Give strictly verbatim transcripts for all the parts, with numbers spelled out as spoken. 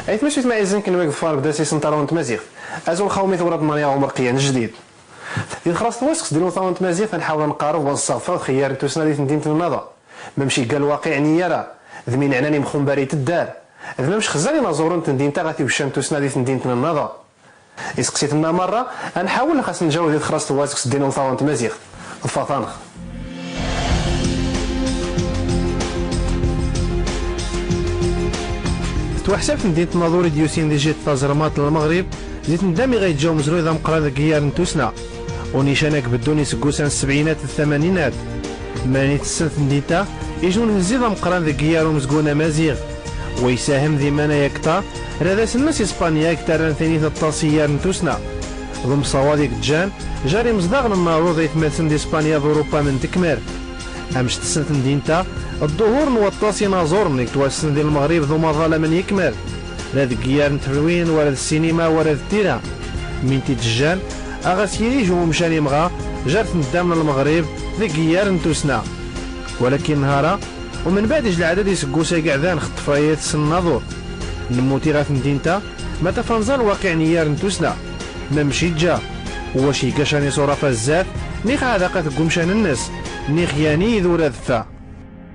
Aytma-s aytmaten, kemmel ɣef ḍḍfar bdas isenṭaṛ n tmaziɣt. Azul xawmi, tura d Mariya Ɛumer Qiyyan jdid. Di txraṣt n wass, ɣas ddin uṭaṛ n tmaziɣt, ad nḥawl ad nqareb wa nṣṣaɣ fawt xiyyar n tussna di temdint n Naḍur. Mamec igga lwaqiɛ n iyyar-a, d min ɛnan imxumbar i tddar, d mamec xzan inaẓuren n temdint-a ɣa tiwcca n tussna di temdint n Naḍur. Iseqsiten-a marra, ad nḥawl ɣas njaw di txraṣt n wass, ɣas ddin uṭaṛ n tmaziɣt. Ḍfat-aneɣ. Tettwaḥsab temdint n Naḍur i d-yusin di jiṭ taẓermaḍt n Lmeɣrib, di tendam i ɣa yeǧǧa umezruy d ameqqran deg iyyar n tussna. U nican-a ibeddun iseggusan n ssebɛinat d ttamaninat. Mani tessen temdint-a, ijnu nhezzi d ameqqran deg iyyar umezgun amaziɣ. Wa isahem di manaya ktar, rad asnnas Ispanya i gtarran taynit aṭṭas iyyar n tussna. D umṣawaḍ i yeǧǧan, jar imezdaɣen n Naḍur d aytmaten d Ispanya d Urupa mendekmar. Amec tessen temdint-a, ḍḍuhur n waṭṭas inaẓuren i gtwassen di Lmeɣrib d umaḍal amelyikmar. La deg iyyar n tfelwin, wara d ssinima, wara d tira. Min t-id-ijjan, aɣas yili ijnu umcan imɣa, jar tendam n Lmeɣrib, deg iyyar n tussna. Walakin nhar-a, u mbeɛd ijj leɛdad iseggusa i iɛeddan ɣ tefrayat s Naḍur. Nmuti ɣa temdint-a, ma taf ad nẓa lwaqiɛ n iyyar n tussna. Mamec iǧǧa, u wac iga can iṣuraf azzat, nix ɛadaqat g umcan-nnes, nix yani idur ad fa.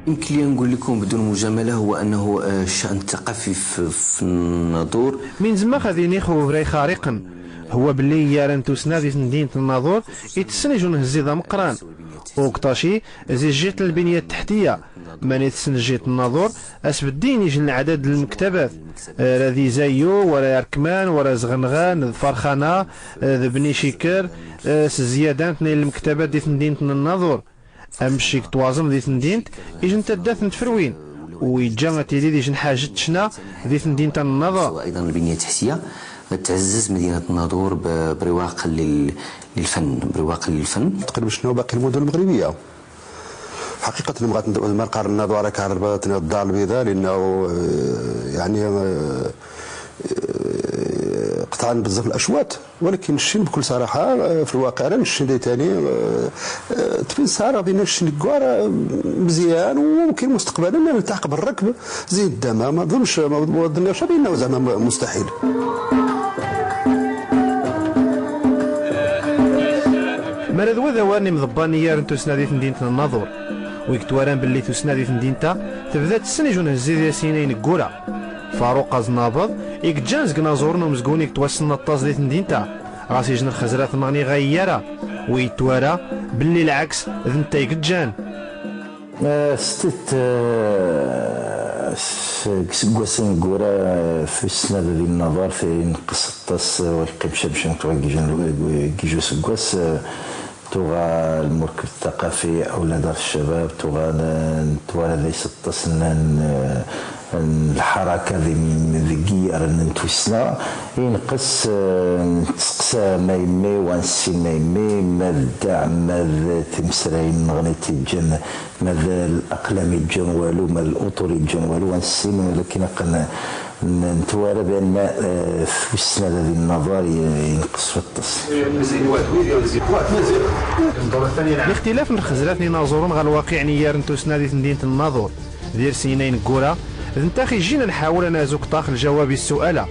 يمكن لي نقول لكم بدون مجاملة، هو أنه، آه، الشأن الثقافي في، في الناظور. Min zemmaɣ ad iniɣ ɣ ubray xariqen, huwa belli iyyar n tussna di temdint n Naḍur, itessen ijnu nhezzi d ameqqran. U gṭaci, zi jiṭ n lbinya ttḥtiya, mani tessen jiṭ n Naḍur, asbeddi n ijnu leɛdad n lmektabat, eh, rad izayyu, wara arkman, wara zɣenɣan, d farxana, eh, d bni cikr, eh, s zzyada n tnay n lmektabat di temdint n Naḍur. Amec i gtwaẓem di temdint, ijnu taddat n tfelwin, u iǧǧa ad tili d ijnu ḥajet tecna di temdint-a n Naḍur. أيضًا البنية التحتية، تعزز مدينة الناظور ب-، برواق لل-، للفن، برواق للفن. تقريبًا شفنا باقي المدن المغربية. حقيقة ما غادي ند-، ما نقارن الناظور كهرباء الدار البيضاء، لأنه، آه، يعني، آه، آه، قطعا بزاف الأشواط، ولكن الشين بكل صراحة، آه، في الواقع راه الشين داي تاني، آه، آه، تبين سارة بين الشين كوار، آه، مزيان، وممكن مستقبلا نلتحق بالركب زي الدمام. ما نظنش، ما نظنش بأنه زعما مستحيل. Mala d wa d awal n imḍebban n iyyar n tussna di temdint n Naḍur, wi gtwaran belli tussna di temdint-a tebda tessen ijnu nhezzi di sin ineggura. Faruq Aẓnabeḍ, i gǧǧan zeg inaẓuren umezgun i gtwassen aṭṭas di temdint-a, ɣas ijnu lxezrat nɣni ɣa iyyar-a, wi itwara belli lɛeks d netta i gǧǧan. Eh, s tidet, eh, s-, g iseggasen ineggura, eh, tussna di Naḍur, ineqqes aṭṭas, eh, wa yeqqim camcem, tuɣa giju, giju iseggas, eh, tuɣa lmurkeb ttaqafi, aw la dar ccabab, tuɣa n-, netwara dayes aṭṭas n, n, n lḥaraka di, deg iyyaren n tussna. Ineqqes, eh, netseqsa ma yemmi, wa nessin ma yemmi, ma d ddeɛ, ma d timesrayin nɣni tiǧǧan, ma d laqlam iǧǧan walu, ma d luṭur iǧǧan walu, wa nessin, walakin aqqen n-, netwara b'anna, eh, tussna di Naḍur i-, ineqqes aṭṭas. Lixtilaf n lxezrat n inaẓuren ɣer lwaqiɛ n iyyar n tussna di temdint n Naḍur, d irsenyin ineggura, d netta i ɣ-ijjin ad nḥawel ad nazuk ṭax lǧawab i ssual-a.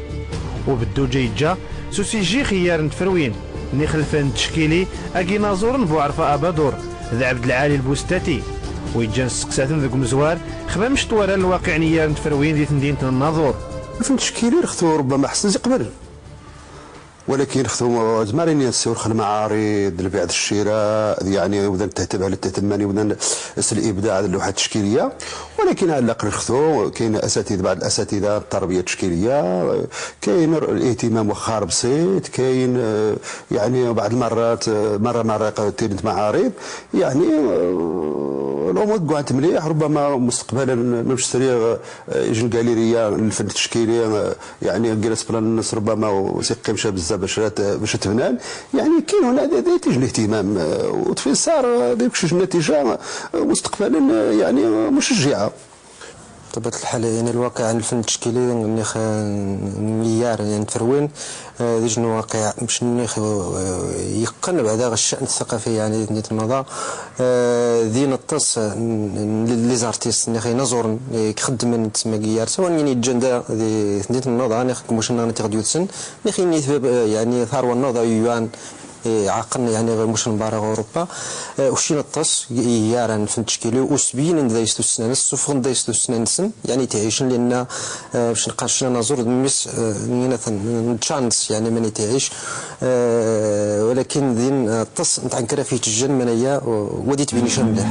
U bedduǧ a iǧǧa s usijjix iyyar n tferwin, nix lfen n tcekkili, agi inaẓuren Buɛerfa Abadur d Ɛebdelɛali Lbustati, u iǧǧan sseqsaten deg umezwar, xmamec twara lwaqiɛ n iyyar n tferwin di temdint n Naḍur. Lfen n tcekkili rxtu rubbama ḥsen zi qbel. Walakin rxtu zmarin nsiwrx lmaɛarid, lbiɛ d ccira, yaɛni, ibdan ttihtim, ttihtim, mani ibdan s libdaɛ d luḥat tcekkiliya. Walakin ɛla laqel rxtu, kayin asatida, baɛd lasatida n ttarbiya tcekkiliya, kayin lihtimam wexxar bsit, kayin, eh, yaɛni, baɛd lmarat, eh, marra marra tirint maɛarid, yaɛni, eh, lumur ggant mliḥ, rubbama mustaqbalan, mamec sriɣ, eh, ijj n galiriya n lfen tcekkili, eh, yaɛni, agi la splan-nnes rubbama ur s-iqqim ca bzzaf bac ad, bac ad tebnan. Yaɛni, kayin huna d, d, d ijj n lihtimam, eh, u tfinsar, eh, d imkcij n natija, eh, mustaqbalan, eh, yaɛni, eh, mucejjiɛa. بطبيعة الحال، يعني، الواقع عن الفن التشكيلي، نيخ، آه، ميار، يعني، تفروين، آه، ذي جن واقع، مش نيخ، آه، يقن بعدا غ الشأن الثقافي، يعني، ثنيت النظر، آه، ذي نطس، آه، ن-، ن-، لي زارتيست، نيخ، نزور، آه، كخدمن تسمى قيار، سواء، يعني، جندا، ذي ثنيت النظر، نيخ، مش نغني تغديو تسن، نيخ، يعني، ثباب، آه، يعني، ثروة النظر، يوان، إي، عاقلنا يعني غير مش من برا أوروبا. آه، وشي نطس، ي-، يارن فن تشكيلي، وسبينن دا يستوسنان، السفن دا يستوسنان سن، يعني تعيشن لأن، آه، باش نقاش لنا زور مس، آه، نينا ثن، تشانس يعني من تعيش. آه، ولكن ذين، آه، طس نتاع كرا في تجن منيا، و-، ودي تبيني شن مليح.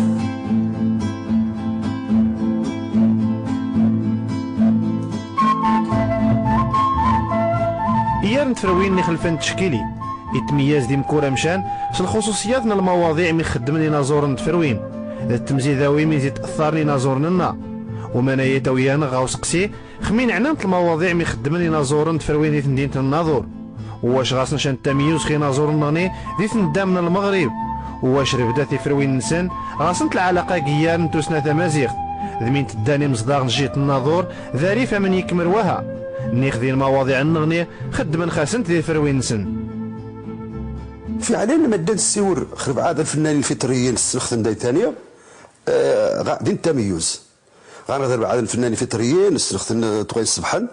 إيارن تفروين نخلفن تشكيلي. إتمياز دي مكورة مشان، س الخصوصيات ن المواضيع مي خدمن إناظورن تفروين. د التمزيداوي مي زيد أثارن إناظورن النا. ومانا يتويان غاو سقسي، خمين عنان المواضيع مي خدمن إناظورن تفروين دي تندين تناظور. واش غاسن شان التميز خي ناظورن نغني دي تندام ن المغرب. واش ربدا تفروين نسن، غاسن العلاقة قيان توسنا تمازيغ. ذمين تداني مصداغ نجيت الناظور، ذاري فمن يكمر وها. نيخ ذي المواضيع النغني، خدمن خاسنت ذي فروين نسن. فعلًا، مدن السيور خرب عاد الفنانين الفطريين السنخت نداي ثانية، آه، غا-، دين التميز. غنغدر بعاد الفنانين الفطريين السنخت ن-، تغي الصبحن.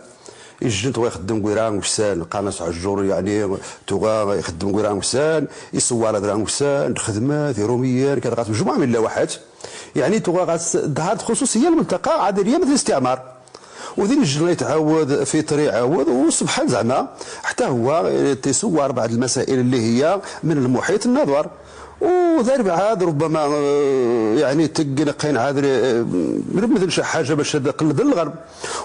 يجن تغي يخدم قويران وسان، قانص عجور يعني، تغا يخدم قويران وسان، يسوار دران وسان، الخدمة، في روميين، كذا غاس مجموعة من اللوحات. يعني، تغا غاس ظهرت خصوصية المنطقة، عاد اليوم مثل الاستعمار. وذي نجي يتعاود في طريق عاود، وسبحان زعما، حتى هو تيسوار بعض المسائل اللي هي من المحيط النظر. وذا بعاد ربما، آه، يعني، تقن قين عاد، آه، مرمد شي حاجة باش هذا قلد الغرب.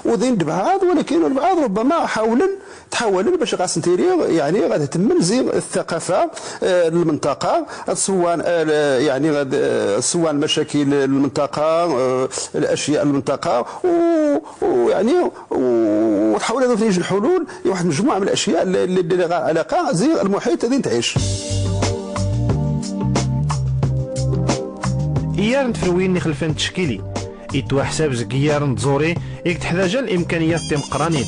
وذين بعاد، ولكن بعاد ربما حاولن تحاول باش غاس نتيري، يعني، غادي تمن زي الثقافة، آه، المنطقة، السوان، آه، يعني، غاد، آه، السوان مشاكل المنطقة، آه، الأشياء المنطقة، و-، ويعني، و-، وتحاول هذا تنيج الحلول لواحد مجموعة من الأشياء اللي، اللي، اللي لها علاقة زي المحيط الذي تعيش. إيار نتفروين نخلفن تشكيلي. إتوا حساب زكيار نتزوري، إك تحتاج الإمكانيات تيمقرانين.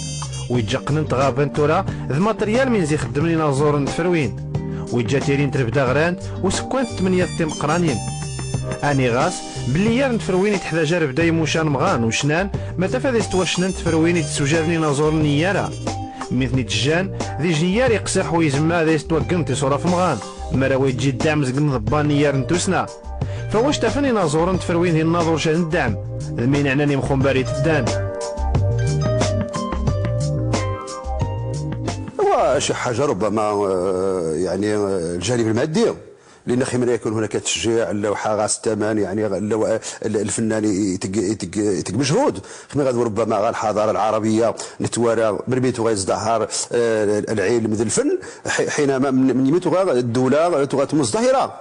ويتجا قننت غابن تورا، ذ ماتريال من زي خدمني نازورن تفروين. ويتجا تيرين تربدا غران، وسكوان تمنيات تيمقرانين. أني غاس، بلي يار نتفروين يتحتاج ربدا يموشان مغان وشنان، ما تفاديست وشنان تفروين يتسوجابني نازورن نيارا. ميثني تجان، ذي جنيار يقسح ويزما ذي يستوقن تيصورة في مغان. مرا ويتجي الدعم زقن ضبان نيار نتوسنا. فواش تافن إناظورن تفروين ذي الناظور شاد الدعم؟ ذ مين عناني مخنباري تدان؟ هو شي حاجة ربما، آه، يعني، آه، الجانب المادي، لأن خيمنا يكون هناك تشجيع، اللوحة غاس الثمن، يعني، اللو-، ال-، الفنان يتق-، يتق-، يتق مجهود. خمي غاد ربما غا الحضارة العربية نتوارى مرميتو غيزدهر، آه، العلم ذي الفن، حي-، حينما من، من يميتو غا الدولة تغا مزدهرة.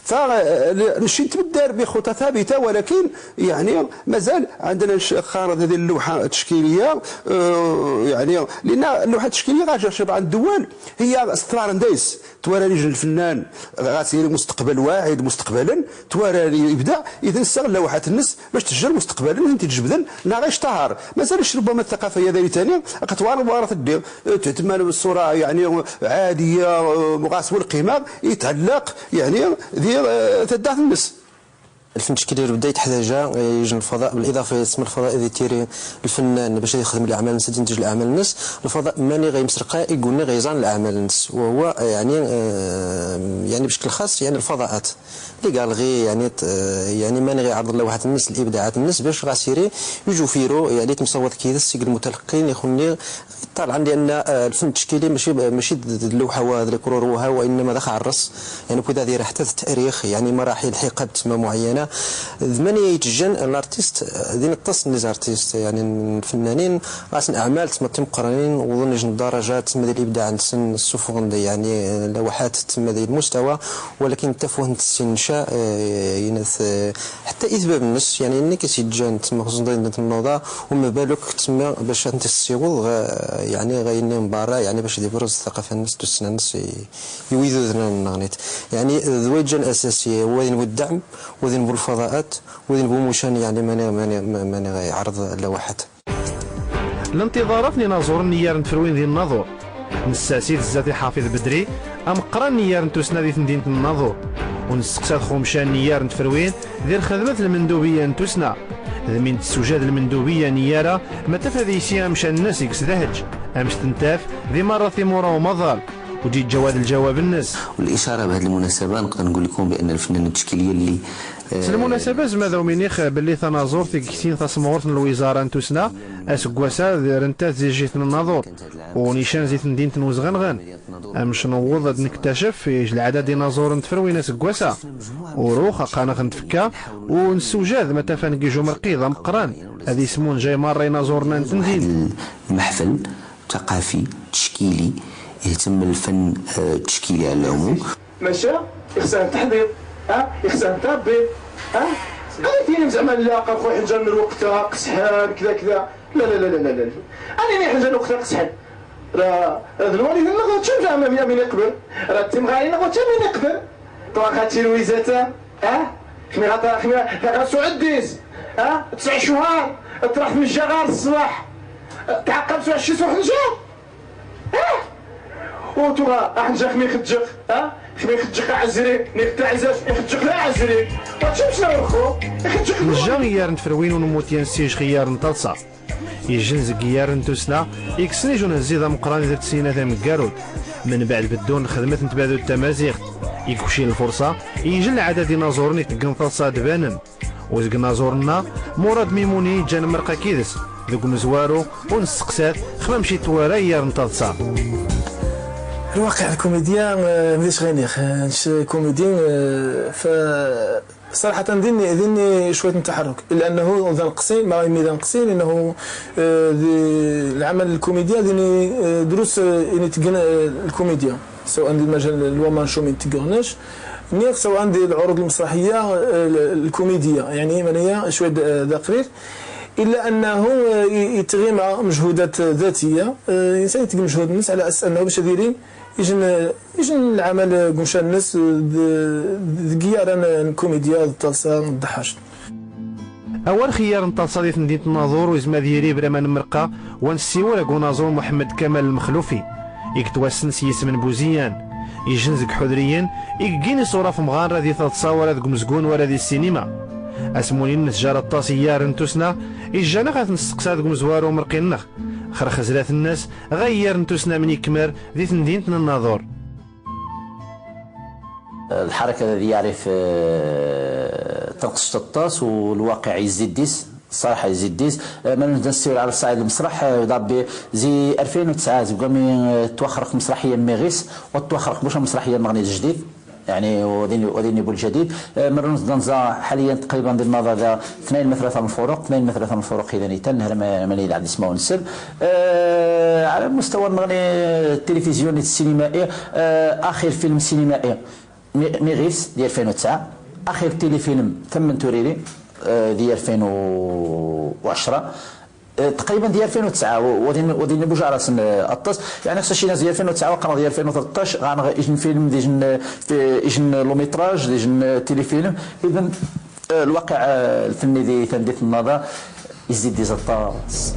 ف، آه، نشي نتبدل بخطى ثابتة، ولكن يعني مازال عندنا نش-، خارطة هذه اللوحة التشكيلية، آه، يعني لأن اللوحة التشكيلية غا جا شبع الدول هي استثمار نديس، توارى نيجن الفنان غاسيري مستقبل واعد مستقبلا، توارى يبدع، إذا نستغل لوحات النس باش تجر مستقبلا، إذا تجبدن، نا غيشتهر. مازالش ربما الثقافة هي ذلك ثاني، قد وارد وارد الدين، تتمنى بالصورة يعني عادية، آه، مقاس والقيمة يتعلق يعني ذي، آه، تدعث النس. الفن التشكيلي بدا يتحتاج، آه، يجن الفضاء، بالإضافة يسمى الفضاء ذي تيري الفنان باش يخدم الأعمال النس، تنتج الأعمال النس. الفضاء ماني غيمسرقا، يقولني غيزان الأعمال النس، وهو، آه، يعني، آه، يعني بشكل خاص يعني الفضاءات. لي قال غي يعني ت-، يعني ماني غيعرض اللوحات النس، الإبداعات النس، باش غاسيري يجو فيرو، يعني تمصوت كيدس، يقل المتلقين يخوني طالعا، لأن، آه، الفن التشكيلي ماشي ب-، ماشي د-، د-، اللوحة وهذا الكرور وها، وإنما داخل على الرص، يعني كذا داير حتى التأريخ، يعني مراحل حقبة ما معينة. ذمانية يتجن الأرتيست، آه، ذي نتص لي زارتيست، يعني الفنانين، غاسن أعمال تسمى تمقرنين، وظن جن الدرجات تسمى ذي الإبداع نسن السفن ذي، يعني، آه، لوحات تسمى ذي المستوى، ولكن تفوه نتسين نشاء، آه، ينث، آه، حتى إثبات النس، يعني، إنك سيجان تسمى خصوصا ذي النوضة، وما بالك تسمى باش أنت تسيوض غا-، يعني، غيني من برا، يعني، باش دي برز الثقافة النس، تسنى النس ي-، يويدو ذنا النغنيت. يعني، ذوي جان أساسي، وين والدعم، وين والفضاءات، وذين بوموشان، يعني، ماني، ماني، ماني غايعرض اللوحات. الانتظارات ن إناظورن إيارن تفروين ذي الناظور. نساسيد زاتي حافظ بدري، أمقران ن إيارن توسنا ذي تمدينة الناظور. ونسقساد خومشان ن إيارن تفروين ذي الخدمة المندوبية ن توسنا. ذ مين تسوجاد المندوبية ن إيارة، ما تفى ذي سي أمشان الناس يقس ذهج. أمش تنتاف، ذي مرة ثيمورا ومظال. وجي جواد الجواب الناس. والإشارة بهذه المناسبة نقدر نقول لكم بأن الفنان التشكيلي اللي، آه، س المناسبة زمادة ومينيخ بلي ثناظورت تقسين ثاسمغورت الوزارة ن توسنا، أسقواسا ذ رنتات زي جيت الناظور، ونيشان زي تمدينة وزغنغن. أمش نوض أد نكتشف إيش العدد إناظورن تفروين أسقواسا. وروخ أقانغ نتفكا، ونسوجاد ما تفان قيجو مرقيض أمقران. أذي سمون جاي مرة إناظورن أنت واحد المحفل ثقافي تشكيلي يهتم الفن، آه، التشكيلي على العموم. ماشي؟ يخصها تحضير، ها؟ يخصها تربيط، ها؟ أنا فيلم زعما لا، قا خويا حنجر من وقتها، قسحان، كذا، كذا. لا، لا، لا. أنا ني حنجر وقتها قسحان. لا، هذا الوالد النغ، شوف زعما مين، مين يقبل؟ راه تيم غالي نغ، شوف مين يقبل؟ طبعا خاطر ويزاتا، ها؟ خمي غاتا، خمي غاتا سعديس، ها؟ تسع شهور، تروح من الجغار الصباح. تعقب سوى شي سوى حنجر. ها؟ وتوغا، أحنجا خمي خجق، ها؟ خمي خجق عزري، نيك تعزاش، خجق لا عزري. وتشمش لا ورخو، خجق لا. نجا غيار نتفروين ونموت ينسيج خيار نطلصة. يجن زق يار نتوسنا، يكسني جون هزيضة مقران ذات سينا ذا مقارود. من بعد بدون خدمة نتبادل التمازيغ. يكوشي الفرصة، يجن العدد ديناصورني تقن طلصة دبانن. وزق ناظورنا مراد ميموني جان مرقا كيدس ذوق مزوارو ونسقسات خما مشي توارا يار نتاضسا. الواقع الكوميديا، آه، مديش غينيخ، آه، نش كوميدي، آه، ف صراحة ديني، ديني شوية من التحرك، إلا أنه ذا نقصي، ما ميدا نقصي، لأنه، آه، ذي العمل الكوميديا ديني، آه، دروس، آه، إني تقن، آه، الكوميديا. سواء عندي المجال الوا مانشو من تقغنش، نيغ سواء عندي العروض المسرحية، آه، الكوميدية، يعني، معناها شوية د-، آه، دقرير. إلا أنه، آه، ي-، يتغي مع مجهودات ذاتية، آه، الإنسان يتقي مجهود الناس على أساس أنه باش يديري يجن، يجن العمل، آه، قمشان الناس، آه، د-، د-، دقيقة رانا الكوميديا، الطلسة، الضحاش. أول خيار نطلسة دي تمدينة الناظور وزماد يري برمان مرقة ونسيور أقو ناظور محمد كمال المخلوفي. يكتوسن سيسم بوزيان. يجنزق حذريا، يقيني صورة في مغان راه دي تتصاور هاد قمزقون ورا دي السينما. أسموني نتجار الطاسيار نتوسنا، يجانا غاث نسقسا هاد قمزوار ومرقينخ. خرخزلات الناس، غير نتوسنا من يكمر، دي تمدينة الناظور. الحركة ذي يعرف، آه، تنقص تطاس والواقع يزيد ديس، الصراحة يزيد ديس. آه، ما نبدا نسير على صعيد المسرح، آه، ضربي زي ألفين وتسعة، زي قامي، آه، توخرق مسرحية ميغيس، وتوخرق مش مسرحية المغني الجديد. يعني، وديني، وديني بول جديد. آه، مرونز دنزا حاليًا تقريبًا بالماضى ذا اثنين متر ثم الفروق، اثنين متر ثم الفروق إذا نيتن، نهر ما، ما نيد عدس ما ونسل. آه، على المستوى المغني التلفزيوني السينمائي، آه، آخر فيلم سينمائي مي-، ميغيس ديال ألفين وتسعة، آخر تيليفيلم ثمن توريري، آه، ديال ألفين وعشرة، آه، تقريبًا ديال ألفين وتسعة، و-، ودين، ودين بوجا راسن، آه، أطس، يعني خص شي ناس ديال ألفين وتسعة وقرا ديال ألفين وثلطاش، غانغ إجن فيلم، ديجن، آه، في، إجن لوميتراج، ديجن، آه، تيليفيلم، إذن آه، الواقع، آه، الفني دي تنديت النظر يزيد دي زطاس.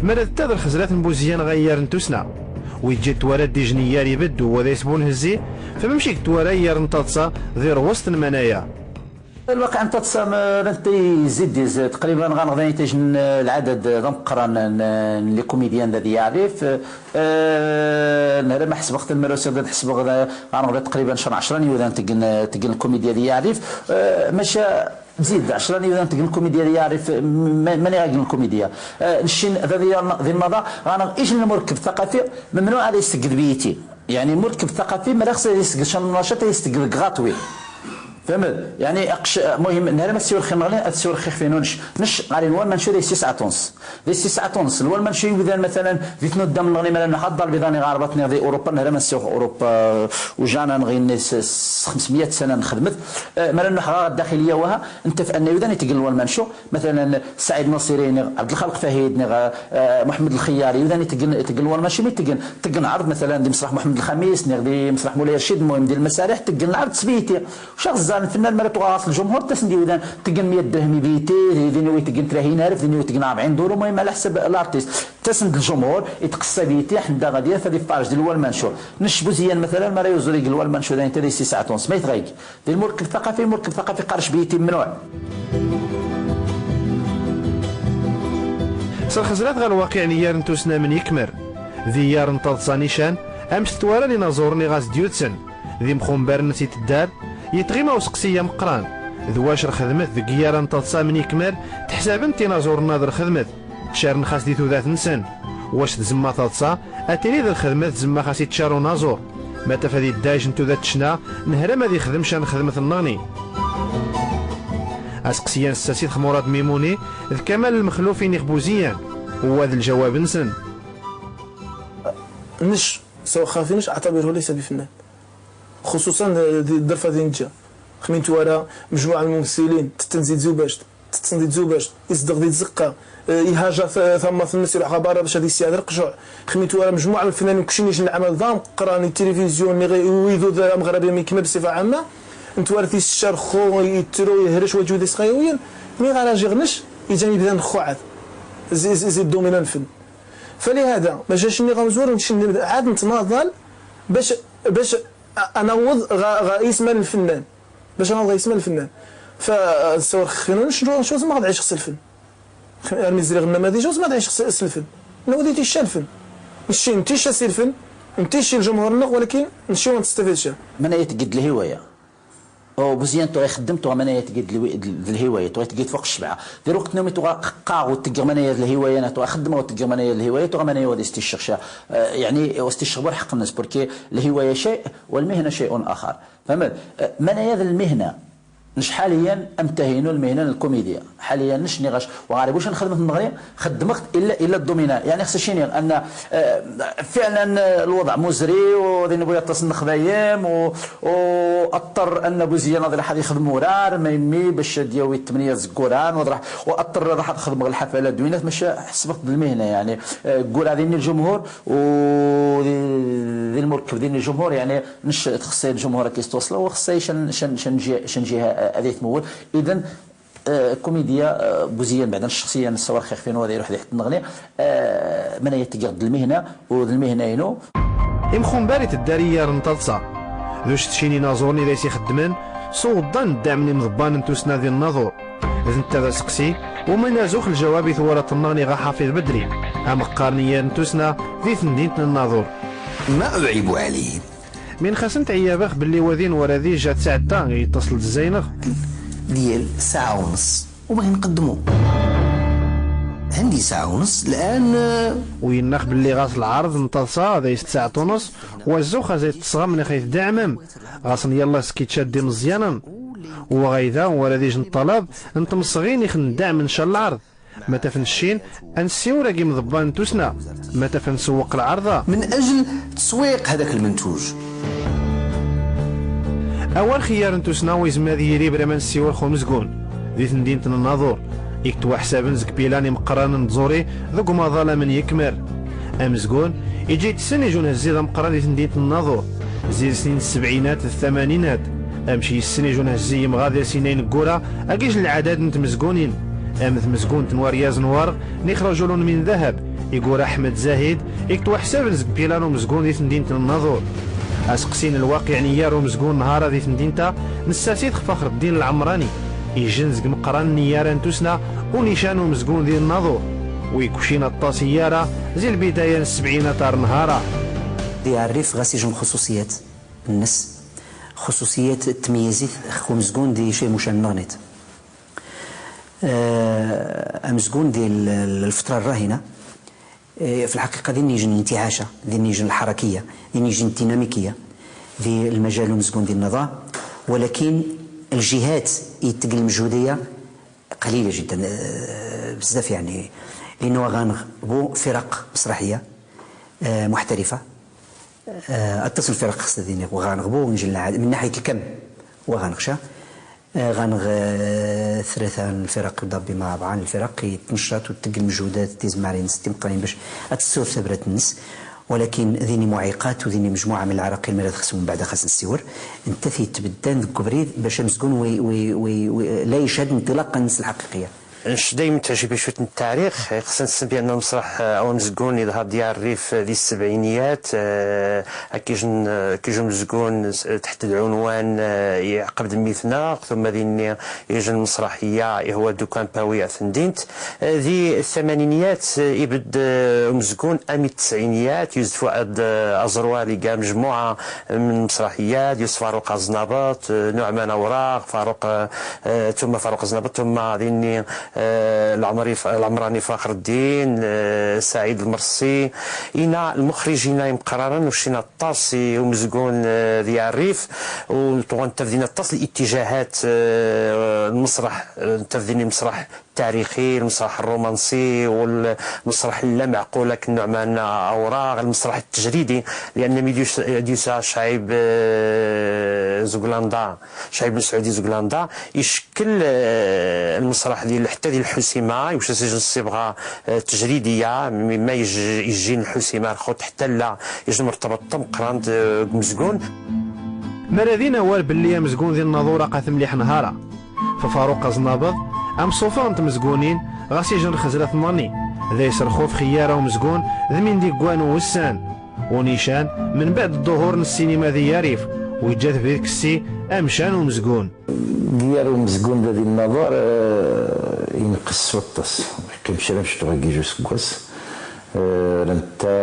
مرد تاذر خزلات نبوزيان غير نتوسنا. ويجي توارد دي جنيار يبدو وذا يسبون هزي، فممشي توارا يار نتاتصا ذي روست المنايا. الواقع نتاتصا ما نتي يزيد دي زي تقريبًا غنغداني تجن العدد ذا مقرن ن-، لي كوميديان ذا دي يعرف. آه، نهار ما حسبغت المروسي، بدا حسبغ، آه، غنغدا تقريبًا شن عشرة نيوذان تقن، تقن الكوميديا دي يعرف. آه، ماشي زيد عشرة نيوذان تقن الكوميديا دي يعرف. م-، ماني غاقن الكوميديا. آه، نشين ذا ديال، ذي النظر، غانا إيش المركب الثقافي ممنوع عليه يسقد بيتي. يعني، المركب الثقافي ما خصو يسقد شن نشاط يسقد قاطوي. فهمت؟ يعني، أقش-، مهم، نهار ما تسير خير نغلي، تسير خير فين ونش. نش، غالي نوال ما نشوف ذي سي ساعة ونص. ذي سي ساعة ونص. الوال ما نشوف يبدأ مثلًا، ذي تنود من الغني مثلًا، نحضر بيضاني غاربة، نغذي أوروبا، نهار ما نسير أوروبا، وجانا نغيني س-، س-، خمسمية سنة نخدمت. آه، مثلًا نحضر الداخلية وها، أنت في أن يبدأ يتقل الوال ما نشوف. مثلًا سعيد نصيري، نغ-، عبد الخالق فهيد، نغ-، آه، محمد الخياري، يبدأ يتقل، يتقل الوال ما نشوف، يتقل، تقن عرض مثلًا، دي مسرح محمد الخميس، نغ-، دي مسرح مولاي رشيد، المهم، دي المسارح، تقن عرض سبيتي. شخص الفنان مرة تغاص الجمهور تسن ديودان تقن مية درهم بيتي، ديني ويتقن تراهين ألف، ديني ويتقن أربعين دورهم، ويما على حسب الارتيست. تسن الجمهور يتقصى بيتي، حنا غادي فادي فارج دلوا المنشور. نش بوزيان مثلًا مرة يوزري قلوا المنشور، يعني تدي سي ساعة ونص، ما يتغيق. دي المركب الثقافي، المركب الثقافي قارش بيتي ممنوع. Sɣezlat ɣer lwaqiɛ n iyyar n tussna mn ikmer. D iyyar n taḍsa nican, amc twaran inaẓuren i ɣas d-yudsen. D imxunbaren s itddar, yetɣima useqsi ameqqran. D wac rxedmet deg iyyar n taḍsa mn ikmer, tḥsaben-t inaẓuren ad rxedmet. Caren xas di tudat-nsen. Wac tzemma taḍsa, ad tili d rxedmet tzemma xas itcar unaẓur. Ma tafad iddaj n tudat tcna, nehrem ad ixdem can xedmet nneɣni. Aseqsi-a nessas-it x Murad Mimuni d Kamal Lmexluf ini x Buziyan, u wa d ljawab-nsen. Nec, s awxxam-nec, aɛtabirhu laysa bifennan. Xuṣuṣan, eh, di ḍḍerfa di neǧǧa. Xmi twara mejmuɛ n lmumessilin, tetten di tzubact, tetten di tzubact, izdeɣ di tzeqqa, eh, ihajer ta-, tamart-nnes, iruḥ ɣer barra bac ad issiɛd lqjuɛ. Xmi twara mejmuɛ n lfennanin keččini jn lɛamal d ameqqran, i tilivizyu, niɣ i, i wid d ameɣrab mi kemel bṣifa ɛamma, ntwara-t iscerxu, ittru, ihrec, wa jhud isɣayawiyen, mi ɣar ajiɣ nec, ijan ibdan xuɛad. Zi, zi, zi ddumina n lfenn. Falihada, bac acenni ɣa mzwar, nec ɛad ntnaḍal, bac, bac A-, ad nawweḍ ɣa, ɣa ismal n lfennan. Bac ad nawweḍ ɣa ismal n lfennan. Fa, a, sawar xinun, nec, nec, nec, ur zmireɣ ad ɛiceɣ s lfenn. Armi zriɣ nnamadiǧ, ur zmireɣ ad ɛiceɣ s, s lfenn. Nawweḍ i ticca lfenn. Nec, nticca s lfenn, nticci lǧumhur-nneɣ, walakin nec ur nestafid ca. Manaya tgid lhiwaya. O, Buziyan tuɣa ixeddem, tuɣa manaya tgid lwi-, d lhiwaya, tuɣa tgid fuq ccebɛa. Di lweqt-nni mi tuɣa qqaɣ u tggiɣ manaya d lhiwaya, na tuɣa xeddmeɣ u tggiɣ manaya d lhiwaya, tuɣa manaya wa d isticceɣ ca. Eh, yeɛni, wa isticceɣ bu lḥeqq-nnes, parce que lhiwaya cay, والمهنة شيء آخر. Fehmeḍ? Eh, manaya d lmihna. Nec ḥaliyan amtahinu lmihna n lkumidiya. ḥaliyan nec niɣac. Wa ɣarib uc nxedmet nneɣni, xeddmeɣ-t illa, illa ddumina. Yeɛni xas ac iniɣ anna, eh, fiɛlan, eh, lwaḍeɛ muzri, u din bu yaṭṭas n lexdayem, u, u aṭṭer anna Buziyan ad iruḥ ad ixdem urar, ma yemmi bac ad yawi tmenya zegguran, u ad iruḥ, u aṭṭer ad iruḥ ad xedmeɣ lḥafala d winat, maca ḥesbeɣ-t d lmihna, yeɛni, eh, ggur ad ini ljumhur, U di, di lmurkeb din ljumhur, yeɛni, nec txeṣṣay ljumhur ad k-istwaṣla, u xeṣṣay can, can, can ji-, can jiha, eh, ad itmwul. Idan, eh, kumidiya, eh, Buziyan, beɛda, nec cexṣiyan, nessawar xixf inu ad iruḥ di ḥedd nneɣni, eh, manaya tggiɣ d lmihna, u d lmihna inu. Imxunbar itedda ar iyyar n taḍsa. D ucetci n inaẓuren i d ays ixeddmen, s uwḍḍan n ddɛem n imḍebban n tussna di nnaḍur. D netta d aseqsi, u ma inazux ljawab i twaraḍt-nneɣni ɣa Ḥafiḍ Bedri, ameqqar n iyyar n tussna di temdint n nnaḍur. ما أعيب عليه. Mi nxas ntɛeyyabex belli wa din wara di jat sɛedda i yeṭṭas lezzayeɣ. ديال ساعة ونص. وبغي نقدمو. عندي ساعة ونص الآن، آه. U yennax belli ɣas lɛerḍ n taḍsa d ays d sɛat u nuṣ, wa zux ad ays tesɣamnem ax ayd-deɛmem. Ɣas n yallah skitchat d imeẓyanen. U wa ɣayda, wara d ij n ṭṭalab, n tmeṣɣin ix n-deɛmen ca lɛerḍ. Ma taf nec cin, ad nessiwel ag imḍebban n tussna. Ma taf ad nsewweq lɛerḍa. من أجل تسويق هذاك المنتوج. Awal x iyyar n tussna wa izmer ad yili bla ma nessiwel x umezgun. Di temdint n nnaḍur. Ik ttwaḥsaben zeg pilan imeqqranen n tẓuri deg umaḍal amn yekmer. Amezgun, iǧi-d ssen ij unhezzi d ameqqran di temdint n nnaḍur. Zi snin n ssebɛinat d ttamaninat. Amc yessen ij unhezzi yemɣa di sin ineggura, ag ij n lɛadad n tmezgunin. Am tmezgunt n waryaz n werɣ, nix رجل من ذهب, igura Ḥmed Zahid, ik ttwaḥsaben zeg pilan umezgun di temdint n nnaḍur. Aseqsi n lwaqiɛ n iyyar umezgun nhara di temdint-a, nessas-it x Faxreddin Lɛemrani. Ijen zeg imeqqranen n iyyara n tussna, unican umezgun di nnaḍur. Wi ikkucin aṭṭas iyyara, zi lbidaya n ssebɛinat ar nhara. Di ɛerrif ɣas ij n xuṣuṣiyat-nnes, xuṣuṣiyat tmeyyizit x umezgun di cay mucan nneɣnit. Eh, amezgun di l-, l-, الفترة الراهنة، eh, في الحقيقة دين يجن انتعاشة، دين يجن الحركية، دين يجن الديناميكية، ذي المجال مزقون ذي النظام، ولكن الجهات يتقل المجهودية قليلة جدًا، eh, بزاف يعني، لأنه غانغ بو فرق مسرحية، eh, محترفة، eh, أتصل فرق خاصة ذي وغانغ بو، نجي من ناحية الكم وغانغ شا. آه، غانغ، آه، ثلاثة الفرق ضبي مع بعض الفرق يتنشط وتقل مجهودات تيز مارين ستيم قريب باش أتسوف ثبرة النس. ولكن ذيني معيقات وذيني مجموعة من العراقيل مرات خصهم من بعد خاص نسيور. انت ثي تبدان ذك بريد باش مزقون وي، وي، وي، وي، لا يشهد انطلاقا النسل الحقيقية. نش دايمًا تعجبي شوية التاريخ، خصنا نسمي بأن المسرح، آه، أو مزقون يظهر ديال الريف ذي السبعينيات، آه، كيجن، كيجو مزقون تحت العنوان، آه، يعقب دميتنا، ثم ذي الني يجن المسرحية، إيه هو دوكان باوي أثندينت. ذي الثمانينيات، آه، يبد، آه، مزقون أمي التسعينيات، يوسف فؤاد، آه، أزروالي قام مجموعة من المسرحيات، يوسف فاروق أزنابط، آه، نعمان أوراق، فاروق، آه، آه، ثم فاروق أزنابط، ثم ذيني، آه، العمري ف-، العمراني فخر الدين، آه، سعيد المرسي. إنا المخرجين يمقرارن وشينا الطاسي ومزقون، آه، ذي الريف، وطبعًا تبدينا الطاس الاتجاهات، آه، المسرح، آه، تبديني مسرح تاريخي، المسرح الرومانسي، والمسرح اللامعقول كنوع من أوراق، المسرح التجريدي، لأن ميديوس-، ديوسا شعيب، آه، زوغلاندا، شعيب السعودي زوغلاندا، يشكل، آه، المسرح ديال حتى ديال الحسيمة، يوش سجن الصبغة، آه، التجريدية، مما يج-، يجي الحسيمة الخوت حتى لا يجي مرتبط طم قران، آه، مزقون. مرادين أوار بلي أمزقون ذي الناظورة قاثم ليح نهارا. ففاروق أزنابض، أمصوفا نت مزقونين، غاسي جن خزلة ثماني. ذي سرخوف خيارة ومزقون، ذمين دي قوان وسان. ونيشان، من بعد الظهور السينما ذي ياريف، ويجات بذيك السي، أمشان ومزقون. ديار ومزقون ذا ذي النظر، آه، ينقص وطس. كيمشي لمشتو غيجو سكوس. آه، رنتا،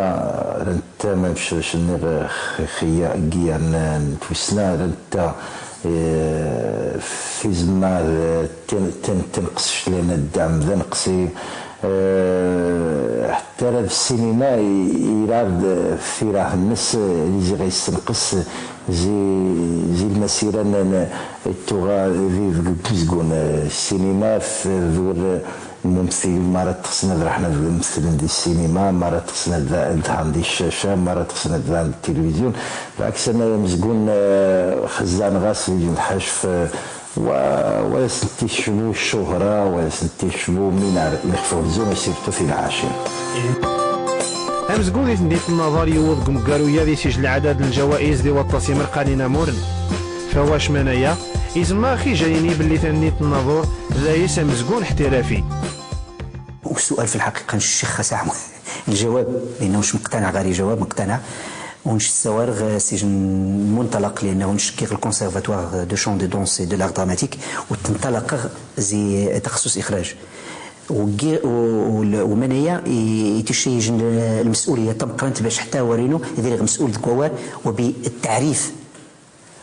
رنتا ما مشاش نغ خ-، خيا قيا ن-، نتوسنا، رنتا، آه، في زمان، آه، تن-، تن-، تنقصش لنا الدعم ذا نقصي. آه، حتى راه السينما ي-، يراد في راه الناس اللي زي غيستنقص زي، زي المسيرة ن-، ن-، التوغا ذي ذ-، ذ-، زقون السينما في ذور الممثلين، مرة تخصنا ذ-، رحنا ذ-، مثلًا دي السينما، مرة تخصنا ذ-، ذهان دي الشاشة، مرة تخصنا ذهان دي التلفزيون. بالعكس، أنا مزقون، آه، خزان غاس يجي الحشف، آه، و-، ولا سنتي شبو الشهرة، ولا سنتي شبو مينار، مخفوف زون يصير طفل عاشر. أمزقون ذي تنديت النظر يوض قمقارو يا ذي سجل العدد الجوائز ذي وطاسي مرقانين أمورن. فواش منايا؟ إزما أخي جايني باللي ثنيت النظر ذايس أمزقون احترافي. والسؤال في الحقيقة نشيخ ساعة الجواب، لأنه مش مقتنع، غير جواب مقتنع. ونش السوارغ سجن منطلق، لأنه نشكي الكونسيرفاتوار دو شون دو دونس دو لار دراماتيك، وتنطلق زي تخصص إخراج. وقي-، و-، و-، ومنايا ي-، يتشيج المسؤولية تمقرنت باش حتى ورينو يدير مسؤول دكوار وبالتعريف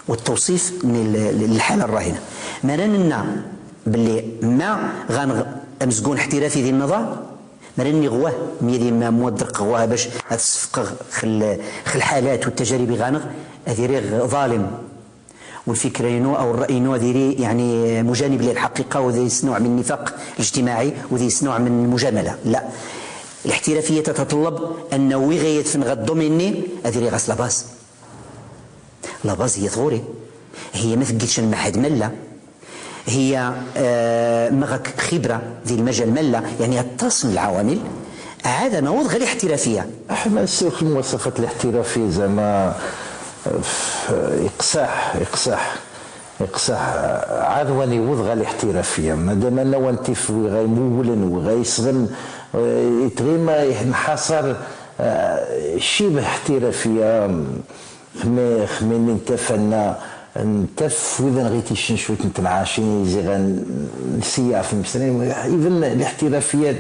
والتوصيف من ال-، ال-، الحالة الراهنة. مرننا باللي ما غنغ-، أمزقون احترافي ذي النظر، مرني غواه، ميدي ما مودرق غواه باش أتصفق خل-، خل الحالات والتجارب غانغ، أذيريغ ظالم. والفكرة ينو أو الرأي ينو أذيري يعني مجانب للحقيقة، وذي نوع من النفاق الاجتماعي، وذي نوع من المجاملة. لا، الاحترافية تتطلب أنه ويغيت في نغد دوميني أذيريغ أصل باز. لاباز هي ثغوري. هي ما ثقيتش المعهد ملا. هي، آه، مغك خبرة ذي المجال ملا، يعني التصن العوامل. عاد ما وضغ الاحترافية. احنا نسوق المواصفات الاحترافية زعما، آه، إقصاح، إقصاح، إقصاح، آه، عاد واني وضغ الاحترافية. مادام أنا وانتف وغاي مولن وغاي صغن، آه، يتغيما ينحصر، آه، شبه احترافية. خمي-، خميني نتف أنا، نتف وإذا نغيتي شن شوية نتنعاشي، زي غن-، نسيا في المسلمين، إذن الاحترافيات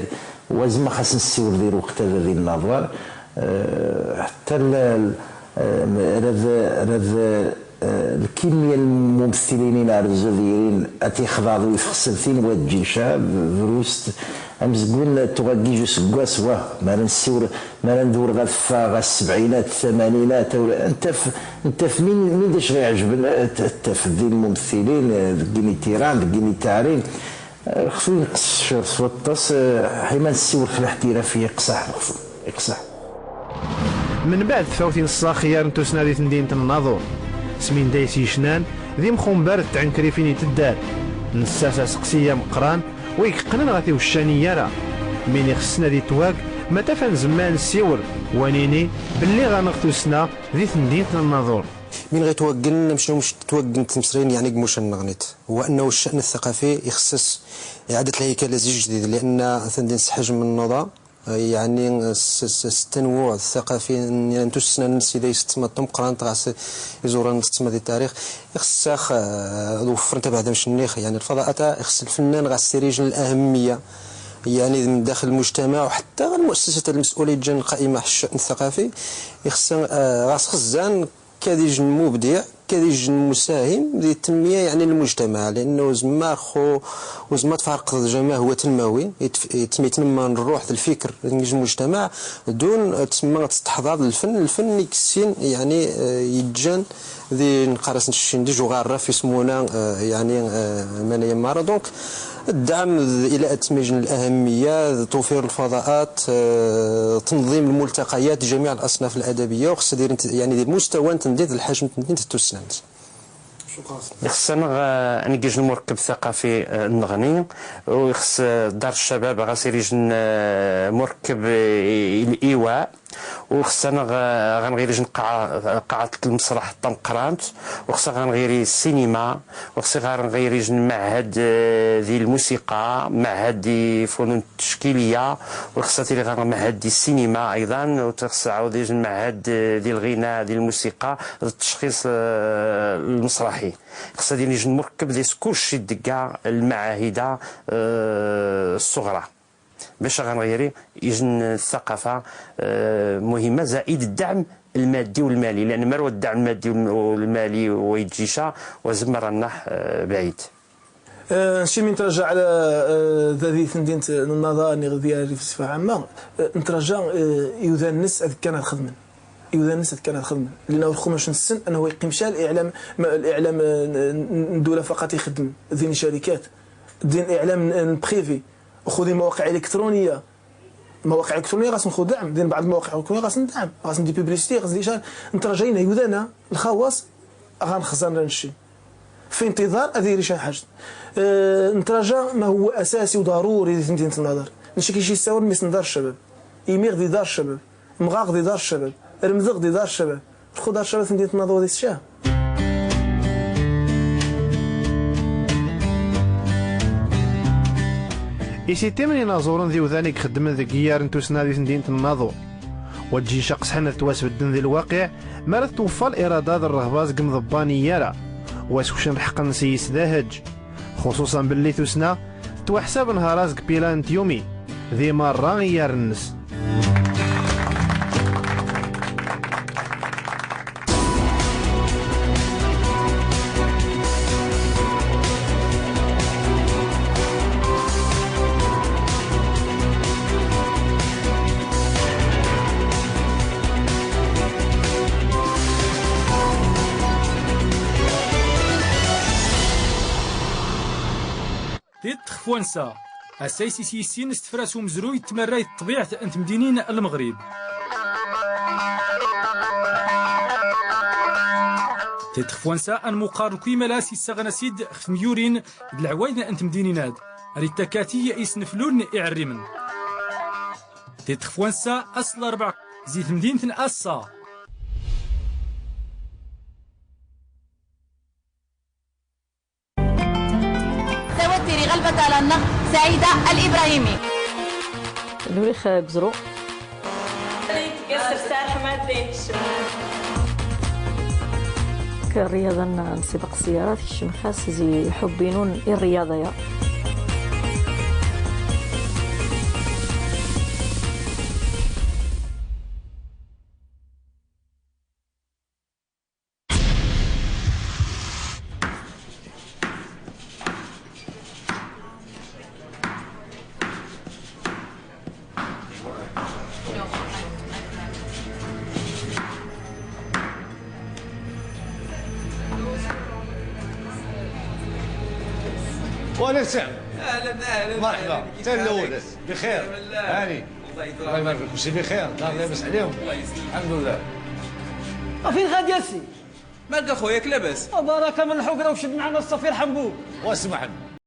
وزما خاص نسيور دير وقت هذا ذي النظر، آه، حتى ال-، ال-، آه، رذ-، رذ-، آه، الكيمياء الممثلين على الجزائريين أتي خضاض ويفخسلتين واد جيشا، دروست، أمزقون تغاقي جو سقاس، واه، ما نسيور ما ندور غا الث-، غا السبعينات، الثمانينات، أو انت ف-، انت في مين، مين داش غيعجبن؟ انت، انت في ذي الممثلين، آه، ذقيني تيران، ذقيني تعرين. آه، خصني نقص شوية سوطس، آه، حيما نسيور في الاحترافية، يقصح الخصم، يقصح. من بعد تفاوتين الصاخية نتوسنا ذي تندينة الناظور. سمين دايس يشنان، ذي مخومبار تعنكريفين يتدار. نساسا سقسية مقران، ويققنن غا تيوشاني يارا. مين يخصنا ذي تواق، Mataf ad nzemmar ad nessiwel, wa nini belli ɣer-neɣ tussna di temdint n Naḍur. Min ɣa itwaggen, amcum mec twaggen tmesrin, yeɛni, deg imucan-nneɣ nit. Wa annahu cca'an ssaqafi ixess-as i'adat lhaykala zijdid, li'anna atan di nesḥajm n nnuḍa, yeɛni, s, s, s tanwuɛ ssaqafi n, n tussna n sida yessetma tameqqrant ɣas iẓuran n tsetma di ttarix. Ixess-aɣ, eh, ad weffren tabeɛda mec-nneɣ, yeɛni, lfaḍa'at-a, ixess lfennan ɣas irijn lahemmiya. Yeɛni, min daxel lmujtamaɛ, u ḥetta ɣer lmu'assasat lmes'ula iǧan qa'imat ɣef cca'an ssaqafi, ixess, eh, ɣas xezzan, kad irijn mubdiɛ, kad irijn musahim di tenmiya, yeɛni, lmujtamaɛ, li'annahu zemma xo, u zemma tfarqeḍ jama huwa tanmawi, itf-, itmeytnemma n rruḥ d lfikr n lmujtamaɛ, dun, eh, tsemma testeḥḍar lfen, lfen ikessin, yeɛni, eh, iǧan di nqaras n ccin di juɣar raf ismuna, eh, yeɛni, eh, mana yemmara. Donc, الدعم إلى أتم الأهمية، توفير الفضاءات، آه، تنظيم الملتقيات، جميع الأصناف الأدبية، وخص دير انت-، يعني دير مستوى انت ندير الحجم انت تسنانت. شكرا. Ixess-aneɣ, eh, ad neggej lmurkeb ssaqafi, eh, n Nɣni, u ixess, eh, dar ccabab ɣas irijn, eh, murkeb, eh, i, i, iwa. U ixess-aneɣ, eh, ɣa nɣ irijn qaɛa, qaɛat lmesraḥ tameqqrant, u ixess ɣa nɣ irijn ssinima, u ixess ɣa nɣ irijn lmɛhed, eh, di lmusiqa, lmɛhed di lfunun ttcekkiliya, u ixess tili ɣa nɣ lmɛhed di ssinima ayḍan, u ixess ɛawd irijn lmɛhed, eh, di lɣina, di lmusiqa, d ttecxis, eh, lmesraḥi. Ixess ad irijn murkeb di s kullec idegga lmaɛahid-a, eh, ṣṣuɣra. Bac ɣa nɣ irijn ssaqafa, eh, muhimma, zaid ddɛm lmaddi u lmali, li'anna mara ddɛm lmaddi u lmali wa iǧiša, wa zemmer ad nraḥ, eh, baɛid. Eh, nec mi ntraja ɛla, eh, da di temdint n Naḍa neɣ di Rrif bṣifa ɛamma, eh, ntraja, eh, iwdan-nnes ad kkan ad xedmen. Iwdan-nnes ad kkan ad xedmen. Li'anna ur xum acu nessen, annahu iqqim ca li'lam, ma, li'lam, eh, n, n, n ddula faqat ixeddem, din carikat, din li'lam n, n privé. Xud lmawaqiɛ liktṛuniya. Mawaqiɛ liktṛuniya ɣas nxu dɛm, din baɛḍ lmawaqiɛ liktṛuniya ɣas ndɛm, ɣas ndi publicité, ɣas ndi ca, ntraja inna iwdan-a lxawaṣ, ɣa nxeẓẓan ra nec. Fi intiḍar ad irijn ca lḥaǧa. Eh, ntraja ma huwa asasi u ḍaruri di temdint n Naḍa. Nec kici issawlen mi s-ndar ccabab. Imiɣ di dar ccabab. Mɣaɣ di dar ccabab, remdeɣ di dar ccabab. Rxu dar ccabab temdint n Naḍa wa di s-ca. Isitimen inaẓuren d iwdan i ixeddmen deg iyyar n tussna di temdint n Naḍa. Wa ǧic aqesḥen ad twassbedden di lwaqiɛ, mara tetweffa lirada d rrehba zeg imḍebba n iyyar-a. Wa s-kcen lḥeqq-nnes i yisdahej. Xuṣuṣan belli tussna tettwaḥsab nhar-a zeg pilan n tyumi di merra iyyar-nnes. Tiṭ xef wansa. Asayes is yissin s tefra s umezruy d tmarrayt d ṭṭbiɛt n temdinin n Lmeɣrib. Tiṭ xef wansa, ad nmuqarn kul imalas issaɣen asid xef temyurin d leɛwayed n temdinin-ad, ar ittakati isnefluln iɛerrimen. Tiṭ xef wansa, ass n larebɛa, zi temdint n Assa. Tawatiri ɣelbat alan-nneɣ, Saɛida Al Ibrahimi. Nuriɣ gzru. Rriyaḍa n, n sibaq ssiyarat, kecmeɣ-as zi lḥubb-inu i rriyaḍa-ya. وعليكم السلام. أهلًا، أهلًا، مرحبا. أهلًا. أنت الأول. بخير. بسم الله. هاني. الله يطول عمرك. الله يبارك فيك. كلشي بخير؟ دار لاباس عليهم؟ الله يسلمك. الحمد لله. فين غادي يا سي؟ مالك أخويا، ياك لاباس؟ بركة من الحقرة وشد معنا الصفير حنبوب. واسمح لي.